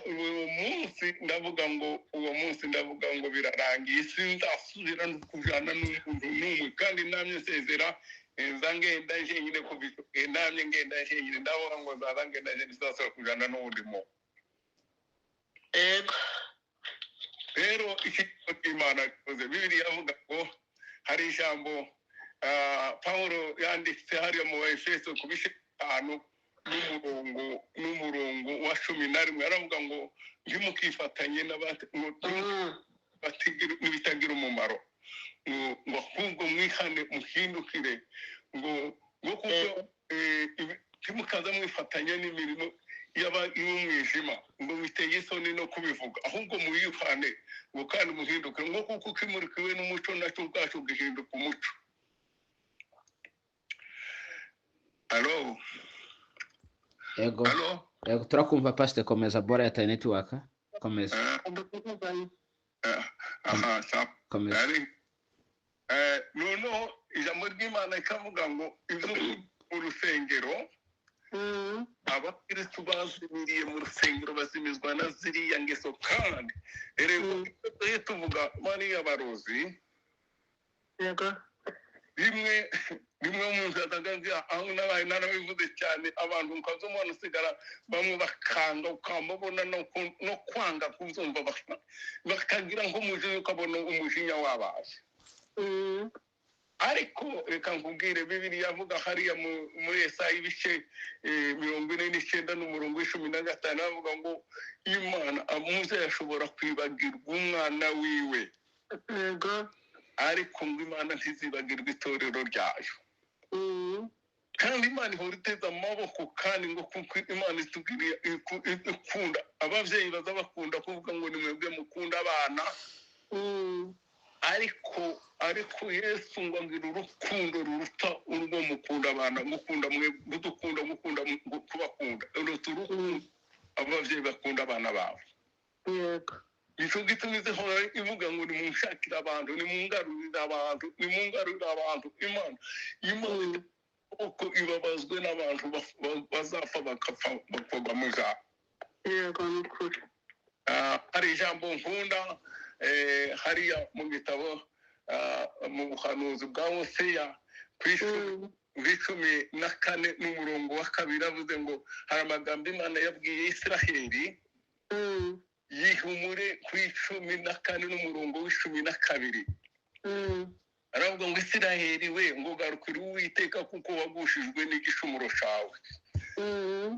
Uwo munsi ndavuga ngo uwo munsi ndavuga ngo birarangiye, sinzasubira no kujana n'umuntu n'umwe, kandi namye nsezera nza ngenda njyenyine. Kuva icyo gihe namye ngenda njyenyine, ndavuga ngo nzaza ngenda njyenyine, sinzasubira kujana n'uwundi muntu. Yego. Rero iki Imana ikoze, Bibiliya avuga ngo hari ijambo Pawulo yanditse hariya mu Baefeso ku bice 5 n'umurongo wa 11, aravuga ngo ntimukifatanye ngo n'ibitagira umumaro, ngo ahubwo mwihane muhindukire, ngo kuko ntimukaza mwifatanya n'imirimo y'umwijima, ngo biteye isoni no kubivuga, ahubwo muyihane ngo kandi muhinduke, ngo kuko ukimurikiwe n'umuco nacyo ubwacu gihinduka umuco. Alo? Yego. Alo? Yego, turakumva pastor, komeza, bora ya network, komeza. Aha sa Komeza. Ari noneho ijambo ry'Imana ikavuga ngo ibyo mu rusengero, abakristu bazimiriye mu rusengero bazimizwa na ziriya ngeso. Kandi rero iyo tuvuga bariya barozi Yego. Rimwe rimwe umuntu yazaga aho nabaye narabivuze cyane, abantu ukazumubona usigara bamwe bakanga, ukamubona no kwanga kuzumva, bakagira nk'umujinya, ukabona umujinya wabaje. Ariko reka nkubwire, Bibiliya avuga hariya muri Yesaya ibice 49 n'umurongo wa 15, avuga ngo Imana umubyeyi ashobora kwibagirwa umwana wiwe, ariko ngo Imana ntizibagirwe itorero ryayo. Kandi Imana ihora iteze amaboko, kandi ngo kuko Imana itugiriye ikunda ababyeyi, baza bakunda kuvuga ngo ni mwebwe mukunda abana, ariko Yesu ngo agira urukundo ruruta urwo mukunda abana, gukunda mwe kudukunda, gukunda kubakunda, ruruta urukundo ababyeyi bakunda abana babo. Nicyo gituma izihora ivuga ngo nimunshakire abantu, nimungarurire abantu, nimungarurire abantu. Imana uko ibabazwe n'abantu bazapfa bakapfa bakagwa mu ijambo. Yego, ni ukuri. Hari ijambo nkunda hariya mu gitabo, mu buhanuzi bwa Hoseya ku 14 n'umurongo wa 2, avuze ngo hari amagambo Imana yabwiye Israheli. Yihumure ku 14 n'umurongo wa 12, aravuga ngo: "Isiraheli we, ngo garukira Uwiteka kuko wagushijwe n'igicumuro cawe."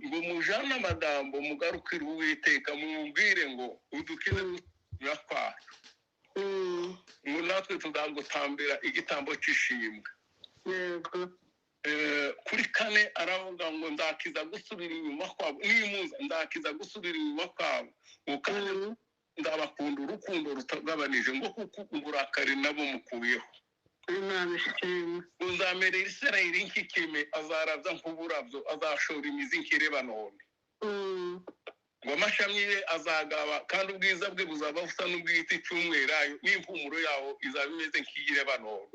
Ngo mujane amagambo, mugarukire Uwiteka, mumubwire ngo: "Udukize gucumura kwacu, ngo natwe tuzagutambira igitambo cy'ishimwe." Kuri 4 aravuga ngo: "Nzakiza gusubira inyuma kwabo, nimuza nzakiza gusubira inyuma kwabo, ngo kandi nzabakunda urukundo rutagabanije, ngo kuko uburakari nabo mukuyeho." Imana ishimwe. Uzamerera Isirayeli nk'ikime, azaravya nk'uburabyo, azashora imizi nk'i Lebanoni, ngo amashami ye azagaba, kandi ubwiza bwe buzaba busa n'ubw'igiti cy'umwelayo, n'impumuro yawo izaba imeze nk'iyi Lebanoni.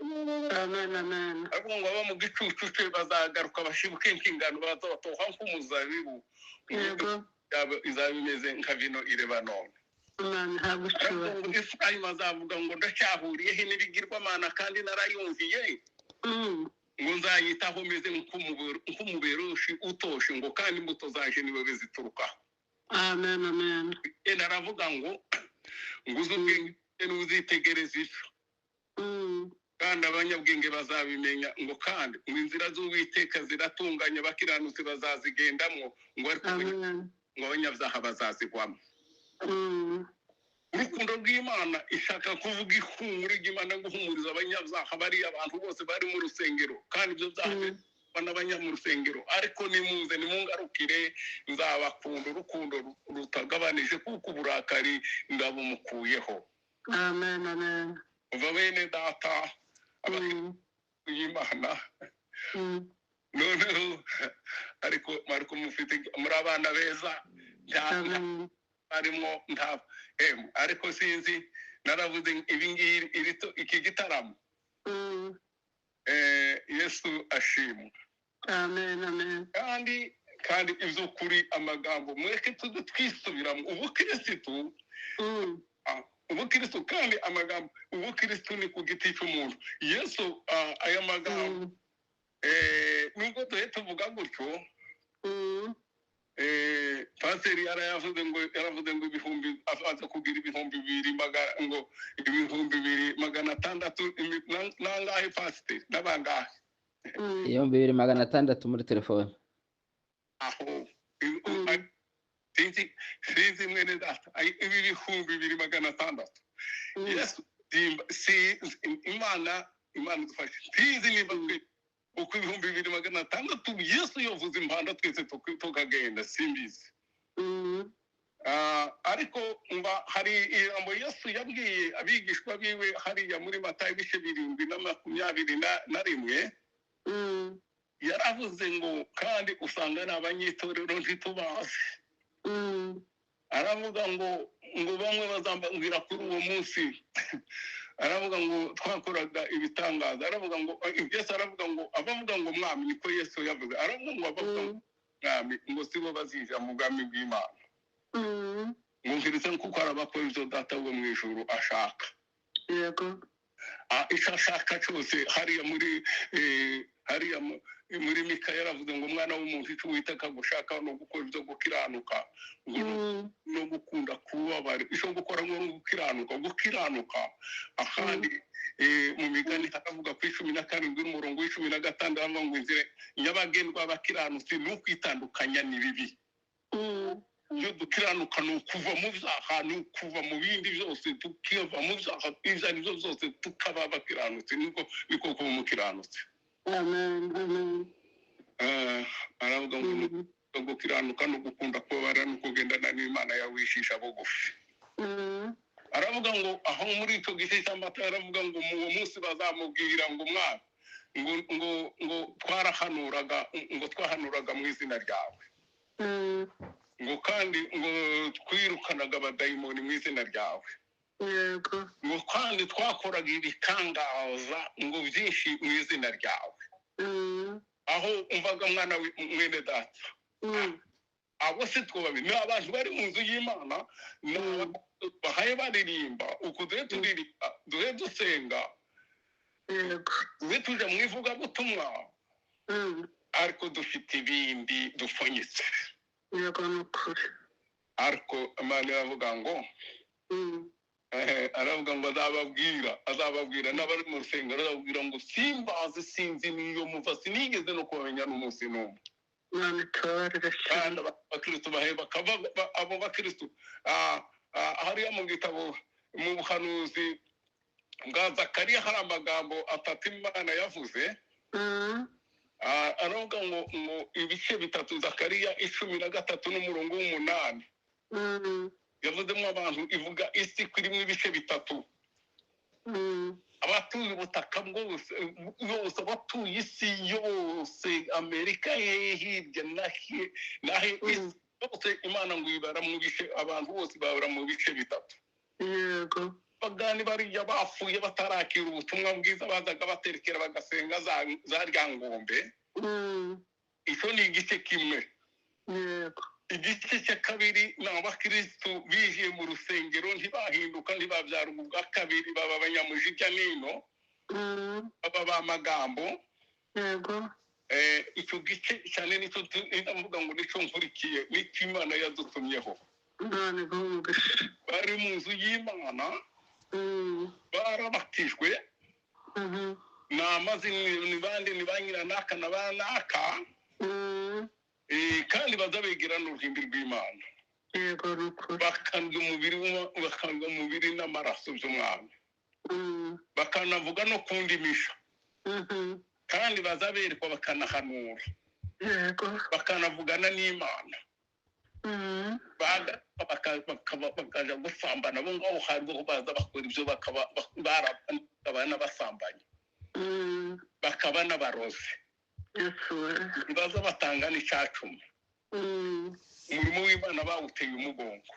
Amen, amen. Ariko ngo aba mu gicucu cye bazagaruka bashibuke nk'ingano, bazatoha nk'umuzabibu, yabo izaba imeze nka vino i Lebanoni. Imana ihabwe Ariko icyubahiro. ngo Efurayimu azavuga ngo: "Ndacyahuriyehe n'ibigirwamana kandi narayumviye?" Ngo nzayitaho meze nk'umuberoshi utoshe, ngo kandi imbuto zaje niwe ziturukaho. Amen, amen. Enda aravuga ngo uzi ubwenge n'uzitegereza icyo, kandi abanyabwenge bazabimenya, ngo kandi ngo inzira z'Uwiteka ziratunganye, abakiranutsi bazazigendamo, ngo ariko Amen. ngo abanyabyaha bazazigwamo. Urukundo rw'Imana ishaka kuvuga ihumure ry'Imana, guhumuriza abanyabyaha, bariya abantu bose bari mu rusengero, kandi ibyo byaha n'abanya mu rusengero, ariko nimuze, nimungarukire, nzabakunda urukundo rutagabanije kuko uburakari ndabumukuyeho. Amen, amen. Uva bene data y'Imana. Noneho ariko mufite muri abana beza Amen. Harimo nta ariko sinzi, naravuze ibi ngibi iki gitaramo. Yesu ashimwe. Amen, amen. Kandi iby'ukuri amagambo mureke tujye twisubiramo ubukirisitu. Ubukirisitu kandi amagambo ubukirisitu ni ku giti cy'umuntu Yesu, aya magambo, nubwo duhe tuvuga gutyo, pasiteri yaravuze ngo ibihumbi aza kugira 2000 ngo 2600 nangahe pasiteri n'abangahe? 2600 muri telefone. Aho sinzi mwene data, ibi 2600. Yesu si Imana idufashe, sinzi niba twe uko 2600 Yesu yovuza impanda twese tukagenda, simbizi. Ariko mba hari ijambo Yesu yabwiye abigishwa biwe hariya muri Matayo ibice 7 na 21. Yaravuze ngo kandi usanga ni abanyitorero ntitubazi. Aravuga ngo bamwe bazambwira kuri uwo munsi, aravuga ngo twakoraga ibitangaza, aravuga ngo Yesu aravuga ngo abavuga ngo mwami, niko Yesu yavuze, aravuga ngo abavuga ngo mwami ngo sibo bazija mu bwami bw'Imana, ngo nkiritse kuko hari abakora ibyo Data wo mu ijuru ashaka. Icyo ashaka cyose hariya muri hariya muri Mika yaravuze ngo umwana w'umuntu icyo Uwiteka agushaka ni ugukora ibyo gukiranuka, ngo no gukunda kubabara. Icyo gukora ngo ni gukiranuka. Ahandi mu migani haravuga ku 17 umurongo wa 16, haravuga ngo inzira nyabagendwa abakiranutsi ni ukwitandukanya n'ibibi. Iyo dukiranuka ni ukuva mu byaha, ni ukuva mu bindi byose, tukiva mu byaha ibyo ari byo byose, tukaba abakiranutsi. Niko kuba umukiranutsi. Amen, amen. Aravuga ngo gukiranuka no gukunda kubabara no kugendana n'Imana yawe wishisha bugufi. Aravuga ngo aho muri icyo gice cy'amata, aravuga ngo mu uwo munsi bazamubwira ngo mwana ngo twarahanuraga, ngo twahanuraga mu izina ryawe, ngo kandi ngo twirukanaga abadayimoni mu izina ryawe, ngo kandi twakoraga ibitangaza ngo byinshi mu izina ryawe. Aho umvaga mwana mwene data, abo si two babiri, ni abantu bari mu nzu y'Imana, ni abantu bahaye baririmba uku duhe turirimba, duhe dusenga, duhe tuja mu ivugabutumwa, ariko dufite ibindi dupfunyitse. Yego, ni ukuri. Ariko Imana iravuga ngo aravuga ngo azababwira n'abari mu rusengero, azababwira ngo simbazi, sinzi n'iyo muva, sinigeze no kubamenya n'umunsi n'umwe. Imana itubabarire Kandi cyane. Abakristo bahe bakava abo bakristo, hariya mu gitabo mu buhanuzi bwa Zakariya hari amagambo atatu Imana yavuze. Aravuga ngo ibice bitatu, Zakariya 13 n'umurongo wa 8. Yavuzemo abantu, ivuga isi ko irimo ibice bitatu: abatuye ubutaka bwose bose, abatuye isi yose, Amerika he hirya na he, isi yose Imana ngo ibara mu bice, abantu bose babara mu bice bitatu. Abagani bariya bapfuye batarakira ubutumwa bwiza, bazaga baterekera bagasenga za Ryangombe. Icyo ni igice kimwe. Igice cya kabiri ni abakirisitu binjiye mu rusengero ntibahinduka, ntibabyara ubwa kabiri, baba abanyamujijya nino, baba b'amagambo. Icyo gice cyane nicyo ndavuga ngo nicyo nkurikiye, nicyo Imana yadutumyeho. Imana iguhe umugisha. Bari mu nzu y'Imana, barabatijwe, ni amazina, ni bande, ni ba nyiranaka na ba naka. Kandi baza begera n'uruhimbi rw'Imana. Yego, ni ukuri. Bakandwa umubiri n'amaraso by'umwami, bakanavuga no ku ndimisha, kandi baza berekwa bakanahanura, bakanavugana n'Imana. Bakaja gusambana bo ngaho hariho baza bakora ibyo, bakaba n'abasambanyi, bakaba n'abarozi. Yesu we. Baza batanga n'icacumi. Umurimo w'Imana bawuteye umugongo.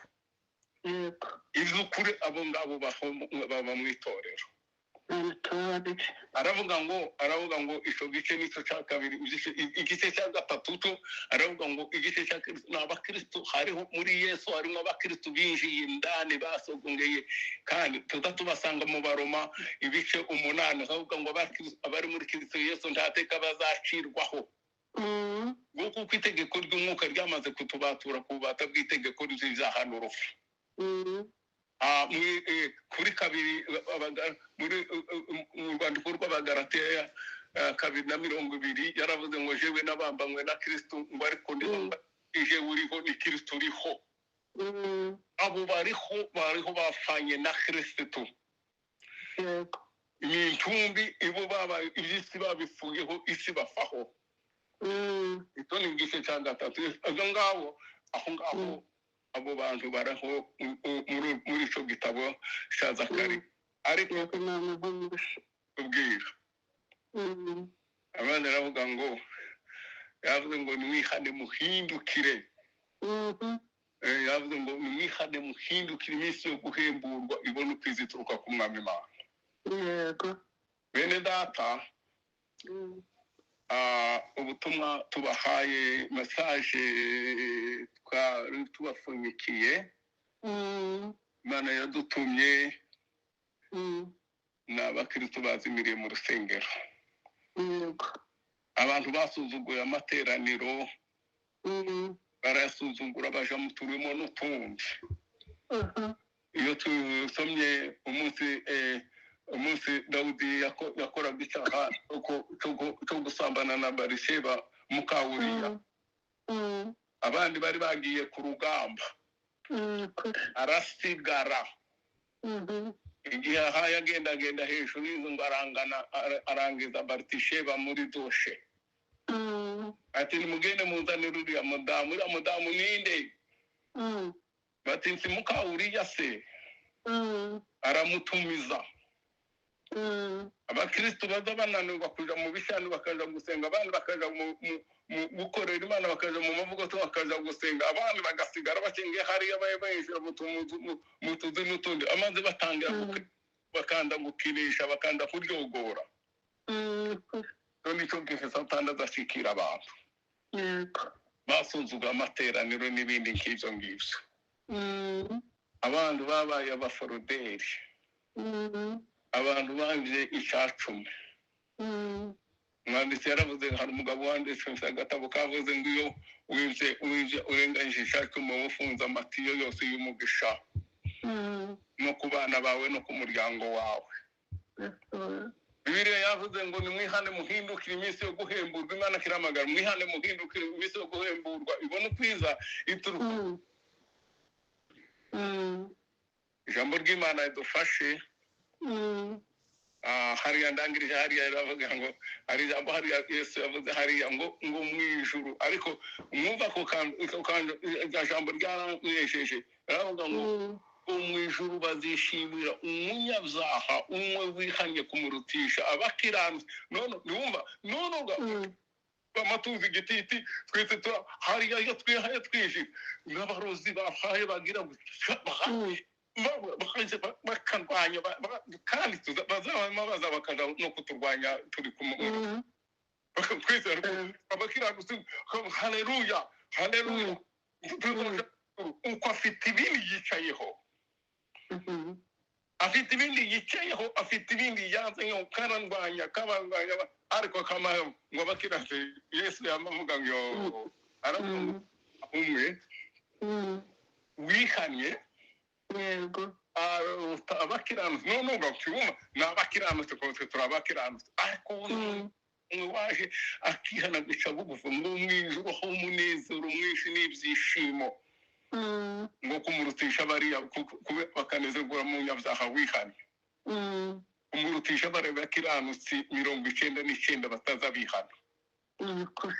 Iby'ukuri abo ngabo baba mu itorero. Imana itubabarire. Aravuga ngo icyo gice nicyo cya kabiri. Igice cya gatatu cyo aravuga ngo igice cya kristo ni abakristo hariho muri Yesu, harimo abakristo binjiye indani basogongeye, kandi tuza tubasanga mu Baroma ibice 8, aravuga ngo abari muri Kristo Yesu nta teka bazacirwaho. Nguko uko itegeko ry'umwuka ryamaze kutubatura ku bubata bw'itegeko ry'ibyaha n'urupfu. Kuri kabiri muri mu rwandiko rw'Abagaratiya 2:20 yaravuze ngo jewe nabambanywe na Kristo, ngo ariko jewe uriho ni Kristo uriho. Abo bariho bapfanye na Kristo. Ni intumbi ibo, babaye iby'isi babifuyeho, isi bafaho. Icyo ni igice cya gatatu. Aho ngaho aho ngaho abo bantu baraho muri icyo gitabo cya Zakari, ariko Yego, Imana iguhe umugisha. Tubwira abana, aravuga ngo yavuze ngo nimwihane muhindukire. Yavuze ngo nimwihane muhindukire, iminsi yo guhemburwa ibone uko izituruka ku Mwami Imana. Bene data, ubutumwa tubahaye, message twari tubapfunyikiye, Imana yadutumye. Ni abakristo bazimiriye mu rusengero. Yego. Abantu basuzuguye amateraniro, barayasuzugura, baja mu turimo n'utundi. Iyo tusomye umunsi Dawudi yakoraga icyaha cyo gusambana na Barisheba mukawuriya, abandi bari bagiye ku rugamba, arasigara. Igihe ahaye agendagenda hejuru y'inzu ngo arangana arangiza Baritisheba muri dushe, ati: "Nimugende muzanire uriya mudamu." "Uriya mudamu ninde?" Bati: "Si mukawuriya se?" Aramutumiza. Abakristu baza bananirwa kuja mu bishani, bakaja gusenga, abandi bakaja mu gukorera Imana, bakaja mu mavugo, bakaja gusenga, abandi bagasigara bakingiye hariya, bayinjira mu tuzi n'utundi, amaze batangira bakanda gukinisha, bakanda kuryogora. Rero nicyo gihe Satani azashikira abantu basuzugura amateraniro n'ibindi nk'ibyo ngibyo. Abantu babaye abaforoderi, abantu bangije icacumi. Umwanditsi yaravuze, hari umugabo wanditse agatabo kavuze ngo iyo wibye urenganyije icacumi, uba ufunze amatiyo yose y'umugisha no ku bana bawe no ku muryango wawe. Bibiliya yavuze ngo nimwihane muhindukire, iminsi yo guhemburwa. Imana kiramagara: "Mwihane muhindukire, iminsi yo guhemburwa ibone ukwiza ituruka." Ijambo ry'Imana ridufashe. Hariya ndangirije, hariya iravuga ngo hari ijambo hariya Yesu yavuze hariya ngo mu ijuru, ariko mwumva ako kantu, iryo jambo ryaranesheje. Riravuga ngo mu ijuru bazishimira umunyabyaha umwe wihanye kumurutisha abakiranutsi. None niwumva none ubwo amatuzi igititi twese tura hariya, iyo twihaye twije n'abarozi bahaye bagira bakarwanya, kandi bazabamo baza bakaja no kuturwanya turi kumwe twese abakiranutsi. Haleluya, haleluya! Uko afite ibindi yicayeho, afite ibindi yicayeho, afite ibindi yazanye, karandwanya, kabarwanya, ariko kama ngo abakiranutsi, Yesu yamavuga ngo aravuga ngo umwe wihanye aruta abakiranutsi. None ubwo tubuma ni abakiranutsi kose, turi abakiranutsi, ariko umwe waje akihana guca bugufi, ngo mu ijuru aho umunezero mwinshi n'ibyishimo, ngo kumurutisha bariya bakanezerwa mu nyabyaha wihanye, kumurutisha bariya bakiranutsi 99 bataza bihana,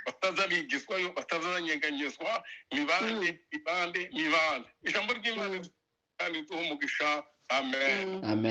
bataza bigizwayo, batazanyeganyezwa. Mibande, mibande, mibande! Ijambo ry'Imana kandi duha umugisha. Amen. Amen.